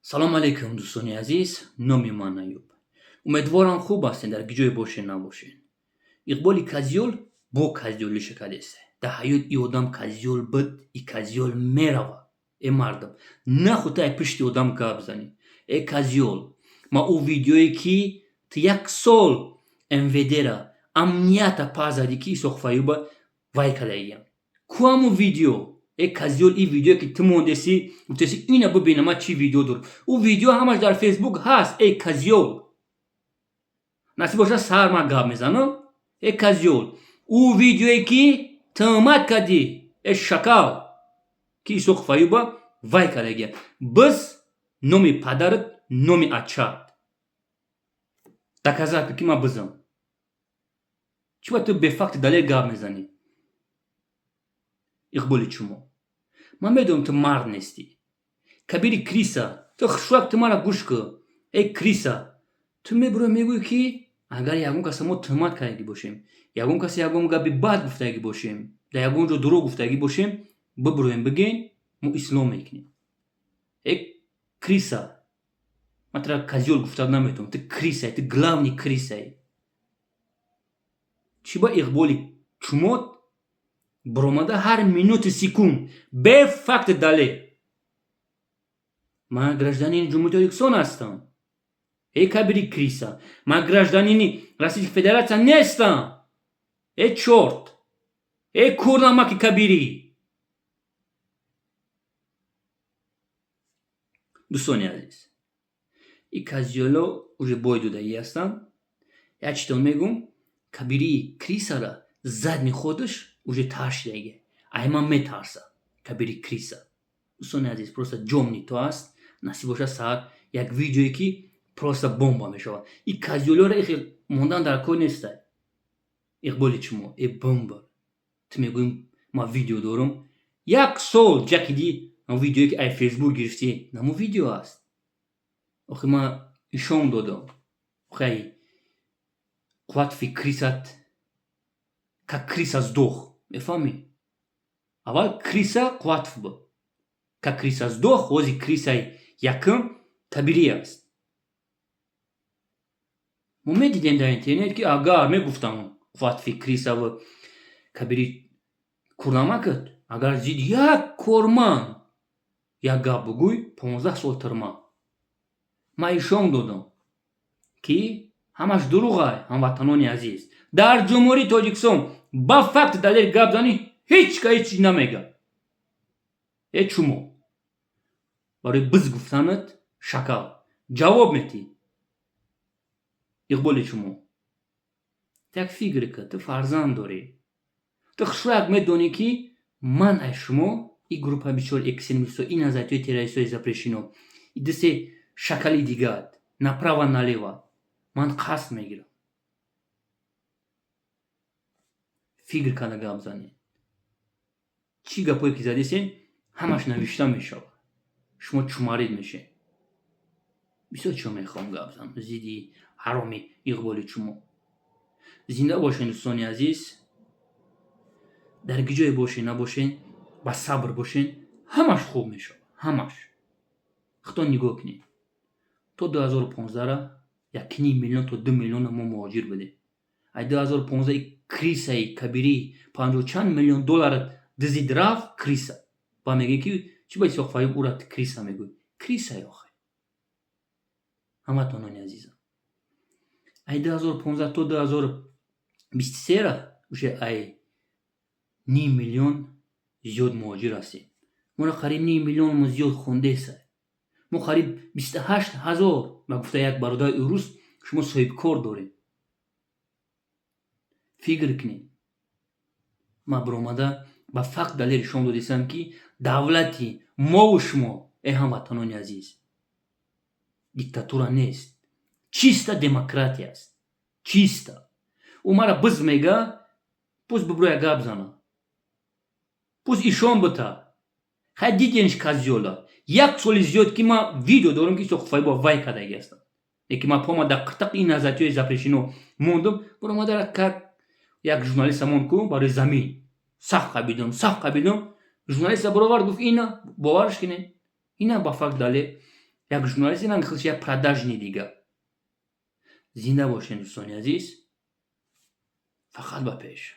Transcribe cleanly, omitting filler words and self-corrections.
Салом алейкум, дӯстони азиз. Номи ман Аюб. Умедворам, хуб ҳастен, дар ки ҷое бошен, набошен. Иқболи козёл бо козёлиша кадест. Дар ҳаёт и одам козёл буд, и козёл мерава. Э мардам, наху тай пишти одам гап занӣ. Э козёл, ма ӯ видеое, ки ту як сол МВДра, амнията пас задӣ, ки Исоқ Фаюба вай кадаиям, ку ҳамун видео? Э козёл, и видеое, ки ту мондеси, гуфтеси: «Ина бибина, ман чӣ видео дорам», ӯ видео ҳамаш дар Фейсбук ҳаст. Эй козёл, насиб боша, сар ман гап мезанам. Э козёл, ӯ видеое, ки тӯҳмат кардӣ, э шакал, ки Исоқ Фаюба вай кардагия, биз номи падарат, номи ачат доказать, ки ман бизам. Чӣ ба ту бефакти далел гап мезанӣ, Иқболи чумо? Ман медонам, ту мард нестӣ, кабири крыса. Ту хушвак, ту мара гӯш кӯ. Эй крыса, ту мебурӣ, мегӯӣ, ки агар ягон каса мо тӯҳмат кардагӣ бошем, ягон касе ягон гапи бад гуфтагӣ бошем, дар ягон ҷо дурӯғ гуфтагӣ бошем, бибуроем, бигӯен, мо ислом мекунем. Э крыса, ман тура козёл гуфта наметавонам, ту крысаи, ту главный крысаи. Чӣ ба Иқболи чумот баромада, ҳар минути секунд бе факти далел? Ман гражданини Ҷумҳурии Тоҷикистон ҳастам, эй кабири крыса. Ман гражданини Российской Федерация нестам, э чёрт, э курнамаки кабирӣ. Дӯстони азиз, и козёло уже бой додагӣ ҳастанд. Як читон мегӯм: кабирии крысара задний ходаш уже тар шидаги, ай ман метарса кабири крыса. Дӯстони азиз, просто ҷомни то аст. Насиб боша, саат як видеое, ки просто бомба мешавад. И козёлёра ихел мондан дар кор нестай. Иқболи чумо, э бомба, ту мегӯӣ: «Ман видео дорам». Як сол ҷакиди видеое, ки ай Фейсбук гирифтӣ, намо видео аст. Охи ман ишон додам. Охи ай қувват фикрисат, как крыса сдох, мефаҳмӣ? Аввал крыса Қувватов буд, как крыса сдох. Ҳози крысаи якум кабирӣ аст. Мо медидем дар интернет, ки агар мегуфтам Қувватфи крысаву кабири курнамакат, агар зид як корманд як гап бугӯй, 15 сол тюрьма. Ман ишон додам, ки ҳамаш дурӯғай. Ҳамватанони азиз, дар Ҷумҳурии Тоҷикистон ба факт далел гап занӣ, ҳеҷ ка ҳеҷ чиз намегӯяд. Э чумо, барои биз гуфтанат, шакал, ҷавоб метӣ. Иқболи чумо, як фикр кӣ, ту фарзанд дорӣ, ту хушрак медонӣ, ки ман ай шумо, и группа бисёр экстремистҳо, и назарияҳои террористҳои запрещено, и дусе шакали дигар направо налево ман қасд мегирам. Фикр карда гап занед. Чӣ гапое, ки задисен, ҳамаш навишта мешавад, шумо чумарид мешед. Бисёр чиҳо мехоҳам гап занам зидди ҳароми Иқболи чумо. Зинда бошед, дӯстони азиз. Дар ки ҷое бошед, набошед, ба сабр бошед, ҳамаш хуб мешавад, ҳамаш. Худо нигоҳ кунед, то 2015-ра 1,5 миллион то 2 миллиона мо муҳоҷир будем. Ай 2015 крысаи кабирӣ панҷоҳу чанд миллион доллара дизид, рафт крыса. Ба мегӯе, ки чӣ ба Исоқ Фаюб ура крыса мегӯй? Крысае охе. Ҳамватанони азизам, ай 2015 то 2023-ра уже ай ним миллион зиёд муҳоҷир ҳастем. Моро қариб ним миллионмо зиёд хондеса. Мо қариб 28 000, ба гуфта як бародари урус, шумо соҳибкор дорем. Фикр кунед, ман баромада ба факт далел ишон додистам, ки давлати мову шумо, э ҳамватанони азиз, диктатура нест, чиста демократия аст, чиста. Ӯ мара биз мега, пуст бибурая гап зана, пуст ишон бута. Хай, диденш козёла, як соли зиёд, ки ман видео дорам, ки Исоқфайбо вай кардагӣ ҳастам, лекин ман пома дар қитиқи ин назарияҳои запрещено мондум. Баромада, как як журналиста монд ку барои замин, сахт қабидам, сахт қабидам. Журналиста баровард, гуфт: «Ина, боварш кунед, ина ба факт далел». Як журналисти ранги худш, як продажный дига. Зинда бошед, дӯстони азиз, фақат ба пеш.